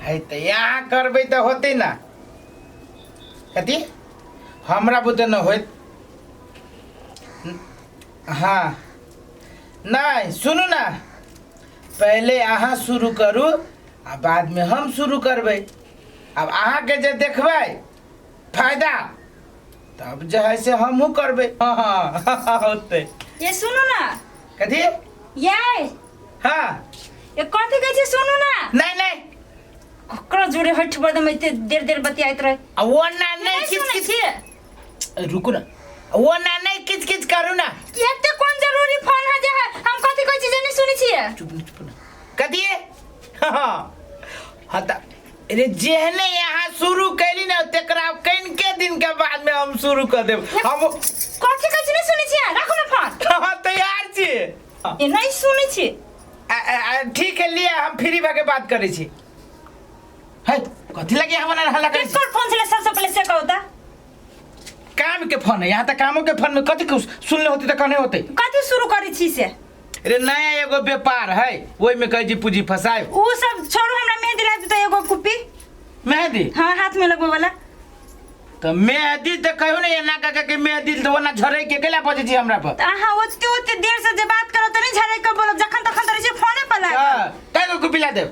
है तऽ यहाँ करबै तऽ होतै ना। कथी हमरा बुते न होइत? हाँ, नहि, सुनू ना, पहिले अहाँ शुरू करू आ बादमे हम शुरू करबै। आब अहाँके जे देखबै फायदा, तब जे है से हमहूँ करबै। हाँ हाँ, होतै। ये सुनू ना। कथी? ये। हाँ। ये कथी कहै छै, सुनू ना। नहीं नहीं। ककरो जोड़े हठ बदम एते देर देर बतियाइत रहे। आ वो ना नहीं। नहीं किच सुनै किच छियै। रुकू ना, वो ना नहीं, किच किच करू ना। कि एते कोन जरूरी फोन है जे है हम कथी कहै छी जे नहीं सुनै छियै? चुप ना, चुप ना। कथी? हाँ हाँ, त अरे जेहने यहाँ शुरू कैली ना, तेकरा कनिके दिन के बाद में हम शुरू कर देब हम। कथी कहै छी, नहीं सुनै छियै? राखू ना फोन। हाँ, तैयार छी। ये नहीं सुनै छी। आ, आ, आ, ठीक है, लिया, हम फ्री भऽ के बात करै छी। है कथी लगे हमरा हल्ला करै छी? केकर फोन छलै सबसे पहिले से कहू त। काम के फोन है यहाँ त, कामो के फोन में कथी कुछ सुनले होती त कहने होते। कथी शुरू करै छी से? अरे नया एगो व्यापार है, ओहि में कहै छी पूंजी फसाय। उ सब छोड़ू, हमरा मेहंदी लाबि त एगो कुप्पी। मेहंदी? हाँ, हाथ में लगबै वाला। त मेहंदी त कहियो ने एना कह के मेहंदी त ओना झरै के केला बजै छी हमरा पर। त अहाँ ओते ओते देर से जे बात करब त नहीं झरै के बोलब, जखन तखन त रहै छै फोने पर लागल। हाँ, कै गो कुप्पी ला देब?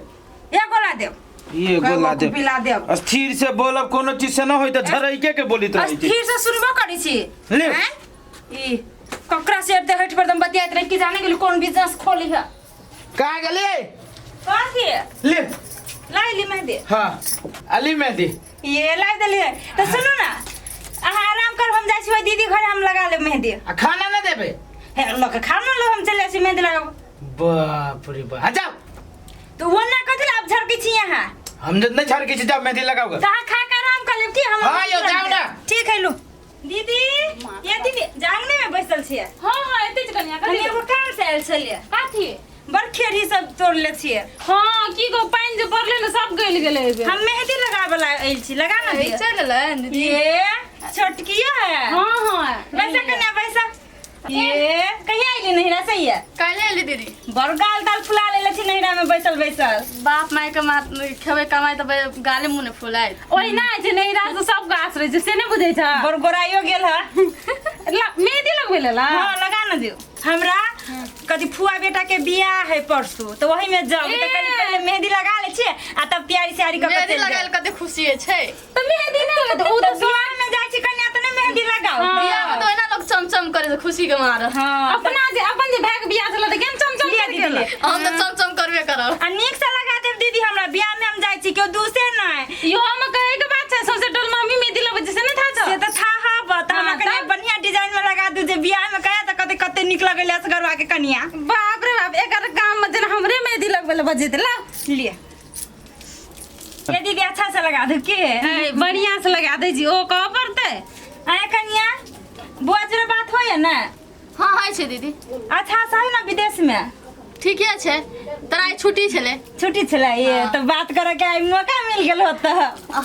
एगो ला देब। एगो एगो ला देब। कुप्पी ला देब। स्थिर से बोलब, कोनो चीज से न होई त झरैके के बोलित रहै छी। स्थिर से सुनबो करै छी। ले। आँय? ई ककरा से एते हटि पर दम बतियाइत रहे कि जाने गेली कोन बिजनेस खोली है। कहाँ गेली? कथी? ले। लाई ली मेहंदी। हाँ, अली मेहंदी। ये लाई देलियै तऽ सुनू ना, अहाँ आराम कर, हम जाइ छी ओहि दीदी घरे, हम लगा लेब मेहंदी। आ खाना न देबै? हे लऽ के खाना लो, हम चलि जाइ छी मेहंदी लगाबऽ। बाप रे बाप, आ जाओ। तऽ ओना कथी लए आब झरकै छी अहाँ? हम जब नहीं झरकै छी, जाओ मेहंदी लगाओ। तऽ अहाँ खा के आराम कर लेब की हम? हाँ, यौ, जाउ ना। ठीक है, लू। दीदी, ये दीदी, जांगने में बैसल छियै? हाँ हाँ, एते छै कनिया। हम कथी? एगो काम से आयल छलियै। कथी? बड़ खेड़ी सब तोड़ ले छियै। हाँ, की गो पानि जे पड़लै ने, सब गलि गेलै एहि बेर। हम मेहंदी लगाबे ला आयल छी, लगा ना दिअ। चलि एलै दीदी। ये छोटकिया है। हाँ हाँ। बैसा कन्या, बैसा। ये कहिया अयली नहिरा से? ये काल्हि एली दीदी। बड़ गाल ताल फुला लेले छी नहिरा में बैसल बैसल। बाप माय के खेबै कमाइ तऽ गाले मुँह ने फुलाय। ओहिना होइ छै, नहिरा से सब गाछ रहै छै, से नहि बुझै छ? बड़ गोराइयो गेल है। मेहंदी लगबै लेला? हाँ, लगा न दियो। हमरा कथी फुआ बेटा के बियाह है परसू, तो वही में जाब, तो कनी पहले मेहंदी लगा ले छियै आ तब तैयारी स्यारी कऽ के मेहंदी चलि लगायल जायब। कते खुशी होइ छै। तऽ मेहंदी नहि लगत ओ तऽ तऽ बियाह में जाइ छी कन्या तऽ नहि मेहंदी लगाउ? हाँ। बियाह में तऽ ओहिना लोग चमचम करे छै खुशी के मारे। हाँ। अपना जे अपन जे भाय के बियाह छलै तऽ केहन चमचम लिअ करि दीदी, गेलै। लिअ। हम तऽ चमचम करबे करब। आ नीक से लगा देब दीदी, हमरा बियाह में हम जाइ छी, केओ दूसे नहि। इहो मे कहै के बात छै, सौंसे टोल में हमही मेहंदी लगबै छियै से नहि था छौ? से तऽ था हब, तऽ हमरा हाँ, कनि तब? बढ़िया डिजाइन में लगा दू जे बियाह में कहे तऽ कते कते नीक लगैले असगरवा के कनिया। बाप रे बाप, एकर गाम में जेना हमरे मेहंदी लगबै लए बजेतै ला। लिए ये दीदी, अच्छा से लगा दू के। ए, बढ़िया से लगा दै छी, ओ कहऽ पड़तै। आय कनिया, बुआ जोड़े बात होइए ने? हाँ, होइ छै दीदी। अच्छा से है ना विदेश में? ठीके छै, तोरा आइ छुट्टी छलै। छुट्टी छलै? ये तो बात करे के आइ मौका मिल गेल होता।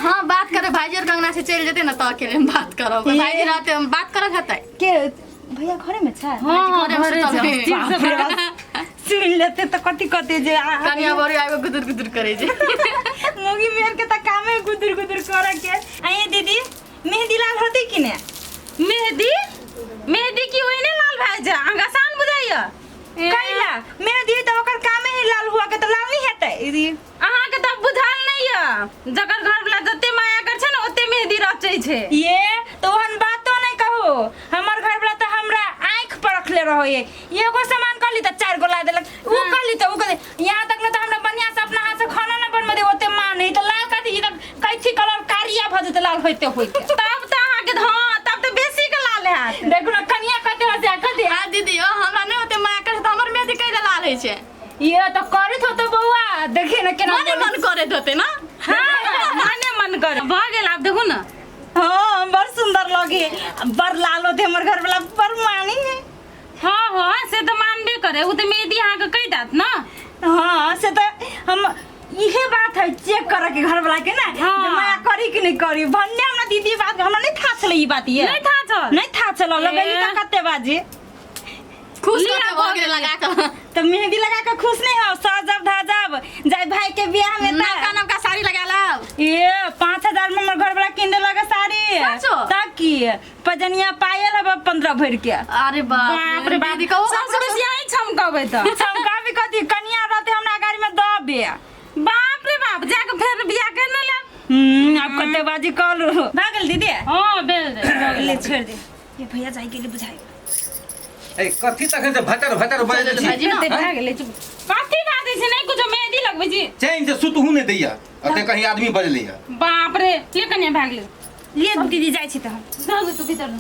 हाँ, बात करे भाईजी और कंगना से चलि जेतै ने तऽ अकेले हम बात करब। ये- भाईजी रहते हम बात करब हेतै। के भैया घरे में छै? हाँ, घरे में घरे सुतल छै। है। स्थिर से बाप रे बाप, सुन लेते तऽ कथी कथी जे कनिया बड़ी आबि गुदुर गुदुर करै छै। मौगी मेहर के तऽ कामे गुदुर गुदुर करे के। आइए दीदी, मेहंदी लाल होते कि ने? मेहंदी, मेहंदी की ओहिने लाल भए जाइ छै, अहाँके आसान बुझाइया? कैला मेहंदी तऽ ओकर कामे ही लाल हुआ के, तऽ लाल नहीं हेतै दीदी? अहाँके तऽ बुझल नहि यऽ, जकर घरवला जते माया कर छै ने, ओते मेहंदी रचै छै। ये तो ओहन बातो नहीं कहू, हमर घर वाला तऽ हमरा आँखि पर रखले रहो। ये एगो सामान कहली तऽ चारि गो ला देलक, ऊ कहली तऽ ऊ कहली, यहाँ तक ने तऽ हमरा बढ़िया से अपना हाथ से खाना न बनबे दे, ओते माँ नहीं तऽ लाल कथी, ई तऽ कैथी कलर कारिया भऽ जेतै लाल होइते होइते। तब तऽ अहाँके, हाँ, तब तऽ बेसी के लाल हैत। देखू ने कनिया कते हँसिया कते। आ दीदी, ओ हमरा नहि ओते माया करै छै तऽ हमर मेहंदी कैला लाल होइ छै? ये तऽ करैत होतै बौआ, देखिए ने केना मने बोलै। मन करैत होतै ना। हाँ, मने मन कर भऽ गेल, आब देखू ने। हाँ, बड़ सुंदर लगे, बड़ लाल होते, हमर घर वाला बड़ मानी है। हाँ हाँ, से तऽ मानबे करे, ओ तऽ मेहंदी अहाँके कहि देत ने। हाँ, से तऽ हम इहे बात है चेक करे के घर वाला के ना। हाँ। जे माया करी कि नहीं करी भन्ने। हमरा दीदी बात हमरा नहीं था छले ई बात, ये नहीं था छल? नहीं था छल, लगैली ए। तऽ कते बाजी। खुश लिअ, कते भऽ गेलै लगा कऽ। तऽ मेहंदी लगा के खुश नहीं हो? सजब धजब जाय भाई के बियाह में। नवका तऽ नवका साड़ी लगा बजनिया पायल हब 15 भर के। अरे बाप बाप रे बाप, दीदी कहू सबसे बेसी अहीं छमकबै तऽ। चमका भी कथी कनिया रहते हमरा गाड़ी में दबे। बाप रे बाप, जाके फेर बियाह कर ने लेब। आब कते बाजी कहलू भए गेल दीदी? हाँ भेल दे। ले छोड़ दे, ये भैया जाय गेली बुझाइ। ए कथी तखन से भटर भटर बजै छी? भाईजी ना। भए गेलै, चुप। कथी बाजै छै? नहि कुछो, मेहंदी लगबै छी। चैन से सुतहु नहि दैया, अते कहीं आदमी बजलैया। बाप रे, ले कनिया भए गेलै। ले दीदी जाइ छी तऽ हम। जाउ तू भीतर।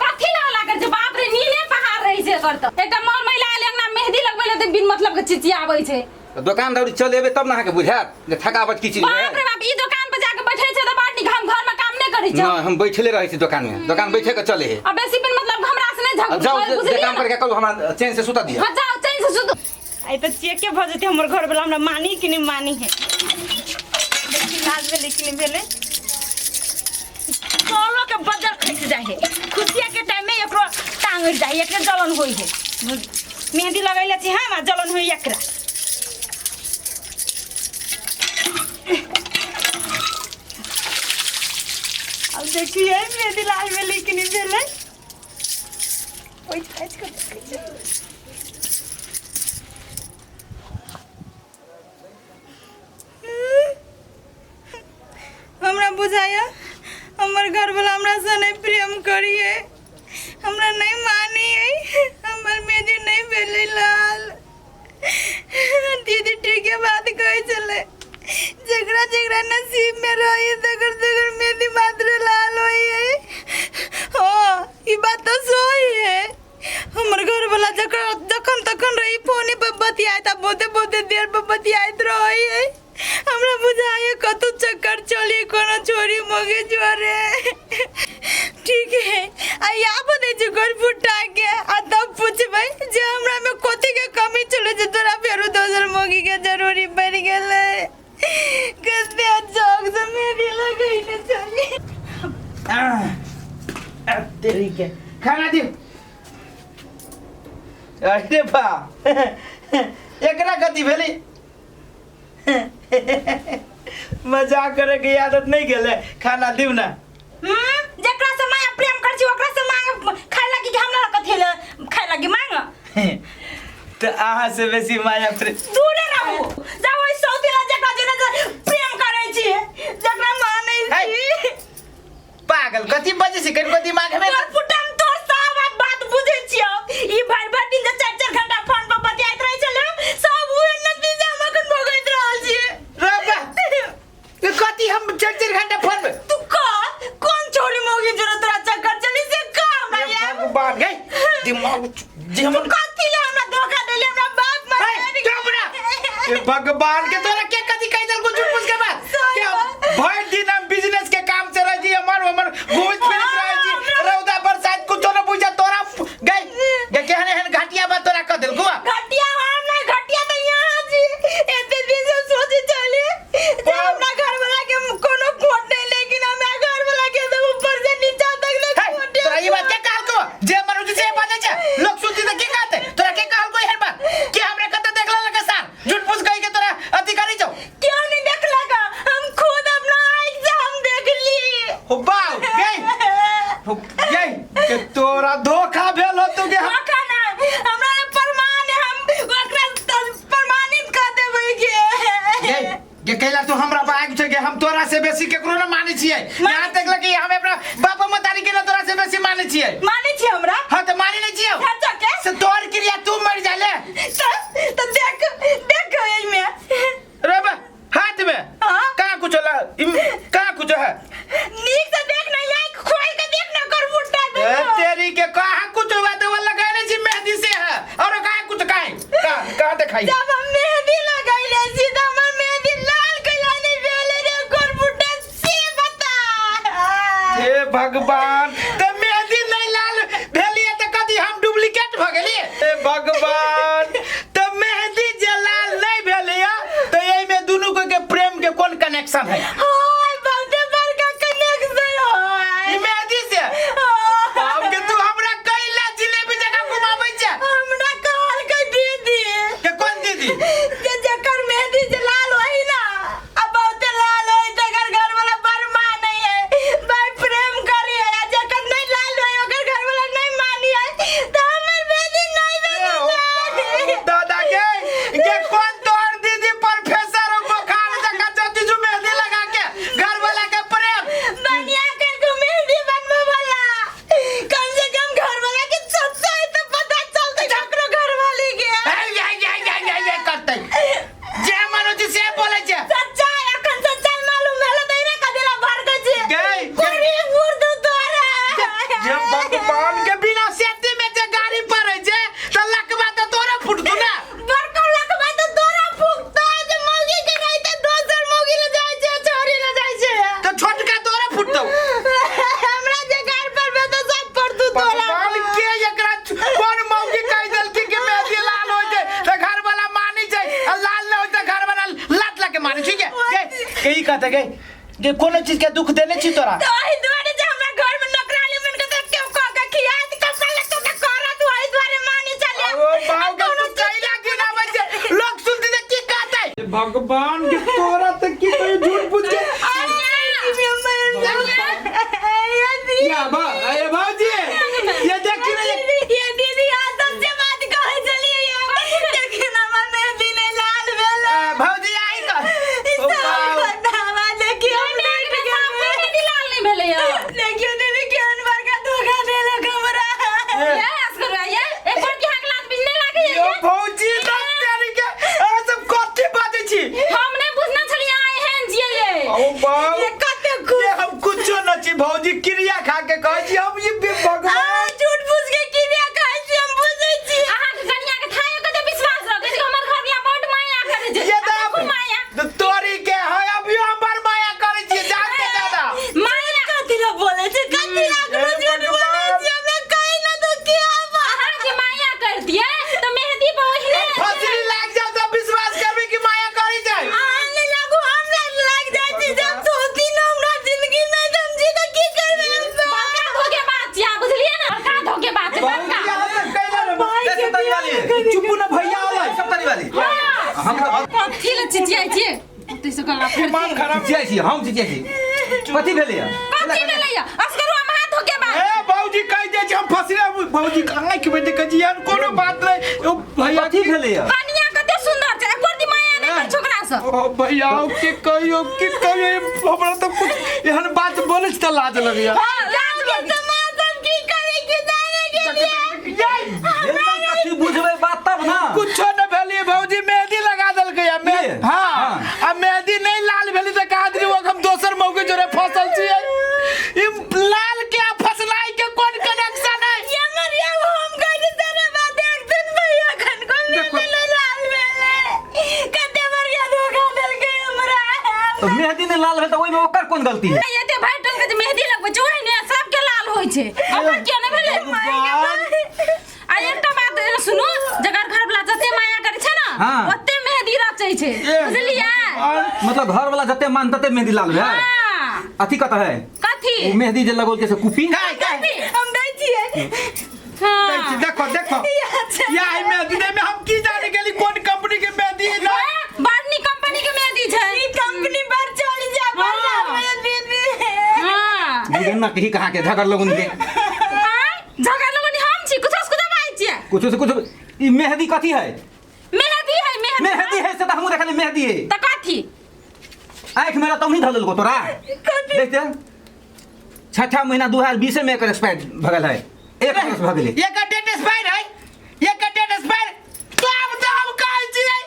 कथी लगा लागल छै? बाप रे, नीले पहाड़ रहै छै एकर तऽ। एकटा मर महिला आयल अंगना मेहंदी लगबै लए तऽ बिन मतलब के चिचियाबै छै। तऽ दोकान दौरी चल एबै तब ने अहाँके बुझायत जे थकावट की चीज बाप रे बाप, ई दोकान पर जाके बैठे छै तऽ बड़ नीक, हम घर में काम नहि करै छी। नहि, हम बैठले रहै छी दोकान में, दोकान बैठे के चले है। आ बेसी बिन मतलब हमरा से नहि अब झगड़ू, जाओ जे बुझलियै काम ने? करके कहू हमरा चैन से सुता दिया। हाँ जाओ चैन से सुतू। आइ तऽ चेके भऽ जेतै हमर घरवला हमरा मानी कि नहि मानी है। देखी लाज भेलै कि नहि भेलै। कलो के बजर खसि जाइ है खुशिया के टाइम में, एकरो टांग उठि जाइ है, एकरे जलन होइ है। मेहंदी लगैले छी हम आ जलन होइ एकरा। अब देखिए मेहंदी लाल भेलै कि नहि भेलै। ओहि पाछि कऽ देखै छियै। हमरा बुझाइए हमर घरवला हमरासँ नहि प्रेम करिए, हमरा नहि मानिए, हमर मेहंदी नहि भेलै लाल। दीदी ठीके बात कहै छलै, जकरा जकरा नसीबमे रहै तकर तकर मेहंदी मात्र लाल होइए। हाँ ई बात तऽ सही है। हमर घरवला जकर जखन तखन रही फोने पर बतियाइत आ बहुते बहुते देर पर बतियाइत रहै है। हमरा बुझाइए कतौ चक्कर चली कोनो छोरी मोगे जोरे। ठीक है, आ आबऽ दै छै घर फुटा के आ तब पूछबै जे हमरा में कथी के कमी छलै जे तोरा फेरो दोसर मोगी के जरूरी पड़ि गेलै। कते चौक से मेहंदी लगैने छली। आह, तेरी के खाना दियो। अरे बा, एकरा कथी भेलै? मजाक करे के आदत नहीं गेले। खाना दियो ना। जकरा से माया प्रेम कर छी ओकरा से मांग खाय लागी कि हमरा कथी ले खाय लागी मांग? तो अहाँ से बेसी माया प्रेम दूरे रहू, जाओ ओइ सौती ला जकरा जेना जे प्रेम करै छी, जकरा मानै छी। पागल कथी बजै छी? कनिको दिमाग में तोर पुटम तोर सब आब बात बुझै छियौ। ई भरि भरि दिन जे चारि चारि घंटा फोन पर बतियाइत रहै छलै सब उहे नतीजा हम अखन भोगैत रहल छियै। रे बा, ई कथी हम चारि चारि घंटा फोन पे? तू कह कोन छोरी मौगी जोरे तोरा चक्कर चली से कह हमरा यार। भगवान गई दिमाग जे तू हमर कथी ले हमरा धोखा देले? हमरा बाप हे, मर चुप ना। ए भगवान के तोरा के कथी कहि देलको झूठ मूठ के बात? सही के बात। भरि दिन हम बिजनेस के काम से रहै छी, हमर हमर घूमैत फिरैत रहै छी, रौदा बरसात कुछो न बुझा तोरा गई गे केहन एहन घटिया बात तोरा कह देलको? घटिया हम नहीं, घटिया तो यहाँ छी। एते दिन से सोचे चली जे हमरा घर वाला के कोनो खोट नहीं, लेकिन हमरा घर वाला के तो ऊपर से नीचा तक ले हे, खोट। तोरा ई बात के कहलको? जे मनुष्य से बाजै छै लोग सुनती त की कहते? तोरा के कहलको एहन बात के हमरा कत देखला लगे सार झूठ फूस कहि के तोरा अथी करै छौ? क्यों नहीं देखलक? हम खुद अपना आँख से हम देखली। हो बाउ गई, हो गई के तोरा धोखा भेल हो तू के हम धोखा ना, हमरा ले प्रमाण है, हम ओकरा प्रमाणित कर देबै के। गई गे कैला तू हमरा बाग छै के हम तोरा से बेसी केकरो न मानै छियै। यहाँ तक लगे हम अपना बाप मतारी के न तोरा से बेसी मानै छियै। मानै छी हमरा? हाँ त मानै नै छियै। सच्चा के? से तोर क्रिया तू मर जाले। तो देख देख एहिमे। रे बा हाथ में हाँ? कहाँ कुछ ला कहाँ कुछ है? नीक से देख ना, आँख खोल के देख ना कर फुटा ए देख। तेरी के कहाँ कुछ हुआ तो वो लगाने छी मेहंदी से है और कहाँ कुछ काहे कहाँ कहाँ दिखाई? जब हम मेहंदी लगैले छी त हमर मेहंदी लाल कैला नहीं भेलै रे कर फुटा से बता। हे भगवान, त मेहंदी नहीं लाल भेलिए त कथी हम डुप्लीकेट भ गेलिए? हे भगवान, त मेहंदी जे लाल नहीं भेलिए त एहि में दुनू के प्रेम के कोन कनेक्शन है? हाय बहुते बड़का कनेक्शन है ई मेहंदी से? बाप के तू हमरा कैला जिलेबी जगह घुमाबै छै। हमरा कहलकै दीदी। के कोन दीदी? जे जकर मेहंदी जे लाल होई ना आ बहुते लाल होई तकर घर वाला बड़ मानै है, भाई प्रेम करी है, आ जकर नहीं के ई कहते के जे कोनो चीज के दुख देने छी तोरा। तो ओही दुआरे जे हमरा घर में नौकरानी बन के तो केहू कह के खियात कपड़ा लत्ता के करत, ओही दुआरे मानी चले। ओ बाऊ के तू कैला गिनाबै छै, लोग सुनते त की कहते? भगवान के तोरा तक की कोई झूठ पूछ के या बा अरे भौजी ये देखी ना ये दीदी आदत से बात कहे चलिए, देखी ना मेहंदी नहीं लाल भेल। ए, भौजी आई का ओ बाऊ। देखियो मेहंदी लाल नहीं भेलै यौ। देखियो दीदी केहन बड़का धोखा देलक हमरा। ये असगरुआ ये एक बार की हाक लात बिजने लागे यो भौजी तक तेरी के अहाँ सब कथी बाजै छी? हम नहीं बुझना छलियै अहाँ एहन छियै ये। ओ बाऊ ये कते खुश ये हम कुछो न छी भौजी, क्रिया खा के कहै छी हम ये भगवान झूठ फूस के क्रिया खाइ छी, हम बुझै छी। अहाँके कनिया के थायो के जे विश्वास रखै छै, हमर घर वाला बड माया करै छै। ये तऽ खूब माया तऽ तोरी के है अभियो हमर माया करै छी जान के ज्यादा। माया कथी ला बोलै छै, कथी ला हे झूठ बोलै भगवान। छी, हमरा कहि ना तो की आबा। अहाँके माया करतियै तऽ मेहंदी पर ओहिने फसरी लाग जाओ तऽ विश्वास करबी कि माया करै छै। अहाँ नहि लागू, हमरा लागि जाइ छी जब सोचती ना हमरा जिंदगी में हम जी के की करबै हम सब। बड़का धोखे बात छियै अहाँ बुझलियै ने, बड़का धोखे बात छै भौजी बड़का। अहाँ सब कैला रे भाई के सप्तरी वाली। चुप ना भैया आलै। सप्तरी वाली हम तऽ कथी लए चिचियाइ छियै ओतै से गला फेर दिमाग खराब चिचियाइ छी, हम चिचियाइ छी। कथी भेलैया? कथी भेलैया असगरुआ महा धोखे बात। ए भौजी कहि दै छी हम फसले भौजी आँखि में देखै छी एहन कोनो बात नहि। ओ भैया कथी भेलैया? कनिया कते सुंदर छै, एको दी माया नहि करै छै ओकरा से। ओ भैया के कहियो की कहियो हमरा तऽ कुछ एहन बात बोलै छी तऽ लाज लगैया। हां लाज के समाज सब की करे के जाने के लिए। भेलै कथी बुझबै बात तब ना। कुछो न भेलियै भौजी, मेहंदी लगा देलकै आ ये? हाँ हाँ। आ मेहंदी नहीं लाल भेली तऽ कहा देली हम दोसर मौके जोरे फसल छियै। ई लाल के आ फसलाई के कोन कनेक्शन है? ये मरियम हम कहि सारा बात एक दिन भैया खन को मेहंदी नहीं लाल भेलै, कते बढ़िया धोखा देलकै हमरा। तऽ मेहंदी नहि लाल भेल तऽ ओहिमे ओकर कोन गलती है? एते भाई टल के जे मेहंदी लगबै छै ओहिने सबके लाल होइ छै, ओकर किया नहि भेलै? आ एकटा बात सुनू, जकर घर वाला जते माया करै छै ने हाँ। ओते मेहंदी रचै छै, बुझलियै? मतलब घर वाला जते मान तते मेहंदी लाल भेल। हाँ। अथी कतऽ है कथी? ओ मेहंदी जे लगौल के से कुपी? काय काय हम दै छियै। हाँ। देखो देखो या ई मेहंदी में हम की जाने गेली कोन कंपनी के मेहंदी है ना? हाँ, बड़ नीक कंपनी के मेहंदी छै। ई कंपनी पर चल जा पर हाँ। दीदी। हाँ। बुझन ना कही कहाँ के झगड़ लगन के आँय, झगड़ लगन हम छी, कुछो से कुछो बाजै छियै। कुछो से कुछो। ई मेहंदी कथी है? मेहंदी है, मेहंदी। मेहंदी है से तऽ हमहूँ देखलियै मेहंदी है। तऽ कथी? आँखि मेरा तौनी धऽ देलको तोरा। देखते छठा महीना 2020 में एकर एक्सपायर भऽ गेल है, एक वर्ष भऽ गेलै। एकर डेट एक्सपायर है, एकर डेट एक्सपायर। तब तऽ हम कहै छियै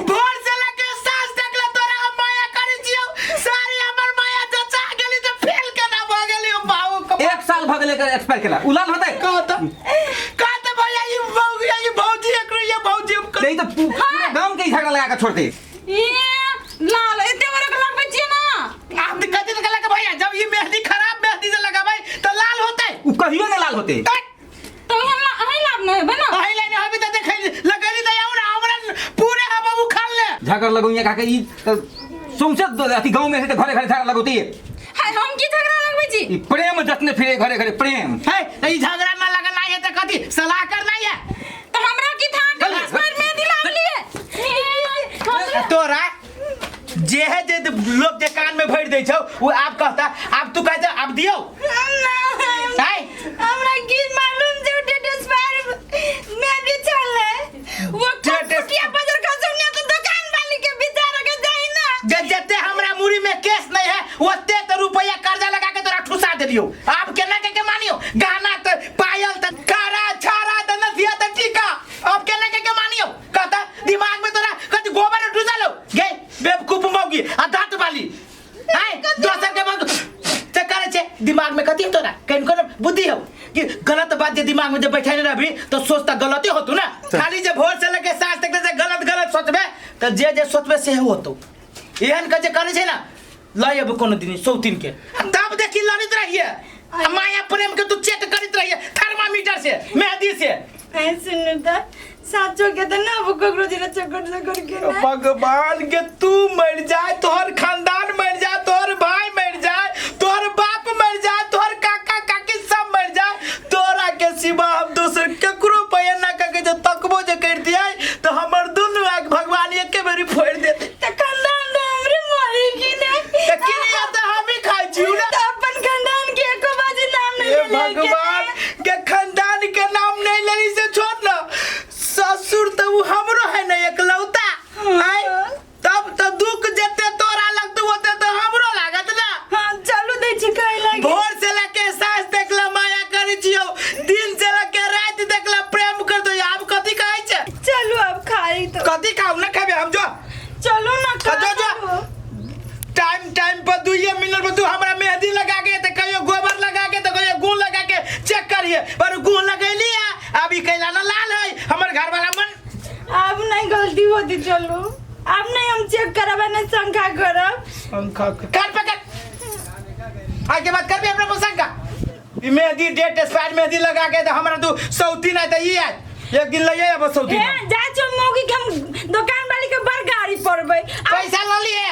भोर से लेके साँझ तक ले तोरा हम माया करै छियौ, सारी हमर माया जचा गेली तऽ फेल केना भऽ गेली ओ बाबू के। एक साल भऽ गेलै एकर एक्सपायर केला, उ लाल होतै? कहत कहत भैया ई भौजी ई भौजी एकरो ये भौजी हम नहीं तऽ पूरा गाँव के ई झगड़ा लगा के छोड़ दे। ये लाल एते बड़क लगबै छियै ना। आप कथी से कहलक भैया जब ई मेहंदी खराब मेहंदी से लगाबै तऽ लाल होतै? उ कहियो नहि लाल होतै। तऽ ओहे अहीं लाभ नहि हेबै ना। अहीं लाइन हबी तऽ देखै लगैली तऽ आउ ना हमरा पूरे हवा उखाड़ ले। झगड़ लगौइया कहा के ई तऽ सौंसे अथी गाँव में है तऽ घरे घरे झगड़ा लगौती। हाय हम की झगड़ा लगबै छी? ई प्रेम जतने फिरे घरे घरे प्रेम। है तऽ ई झगड़ा ना लगल है तऽ कथी सलाह करना है? तऽ हमरा की था चल। एक्सपायर मेहंदी लावलियै। तोरा जे है जे लोग जे कान में भरि दै छौ वो आप कहता, आप तू कहता आप दियौ। आय हमरा की मालूम जे डेट एक्सपायर मेहंदी छलै, वो डेट कुटिया बाजार खसौ ने तो दुकान वाली के बेचारा के जाई ना। जे जते हमरा मुड़ी में केस नहीं है ओते तो रुपया कर्जा लगा के तोरा ठुसा देलियौ। आप केना के के मानियो? गहना त पायल त कारा छारा त नथिया त टीका, आप केना के के मानियो? कहता दिमाग में तोरा कथी गोबर ठुसा लो गे बेवकूफ मौगी आ दांत वाली। आय दोसर के मौगी से करे छे दिमाग में कथी तोरा कहीं कोनो बुद्धि हो कि गलत बात जे दिमाग में जे बैठेने रहबी तो सोचता गलते होतू ना। खाली जे भोर से लेके साँझ तक जे गलत गलत सोचबे त जे जे सोचबे से होतो। एहन के जे करे छे ना लय अब कोनो दिन सौतीन के तब देखी लड़ित रहिए आ माया प्रेम के तू चेक करैत रहिए थर्मामीटर से मेहंदी से। ऐ सुनू त साचो के त ना अब ककरो जेना चक्कर चक्कर के ना। भगवान के तू मर जाए तोहर खानदान मर जाए। खराबी कैला ना लाल है हमर घर वाला मन। अब नहीं गलती होती, चलू अब नहीं हम चेक करब, नहीं शंका करब। पंखा कर पकड़, आज के बाद कर भी अपना पसंद का। ई मेहंदी डेट एक्सपायर मेहंदी लगा के तो हमरा तू सौती नहीं तो ई आय एक दिन लइए अब सौती। ए जा छो मौगी के हम दुकान वाली के बड़ गाड़ी पड़बै। पैसा ल लिए।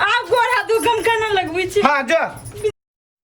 आब गोर हाथ दुख हम केना लगबै छी? हाँ जो।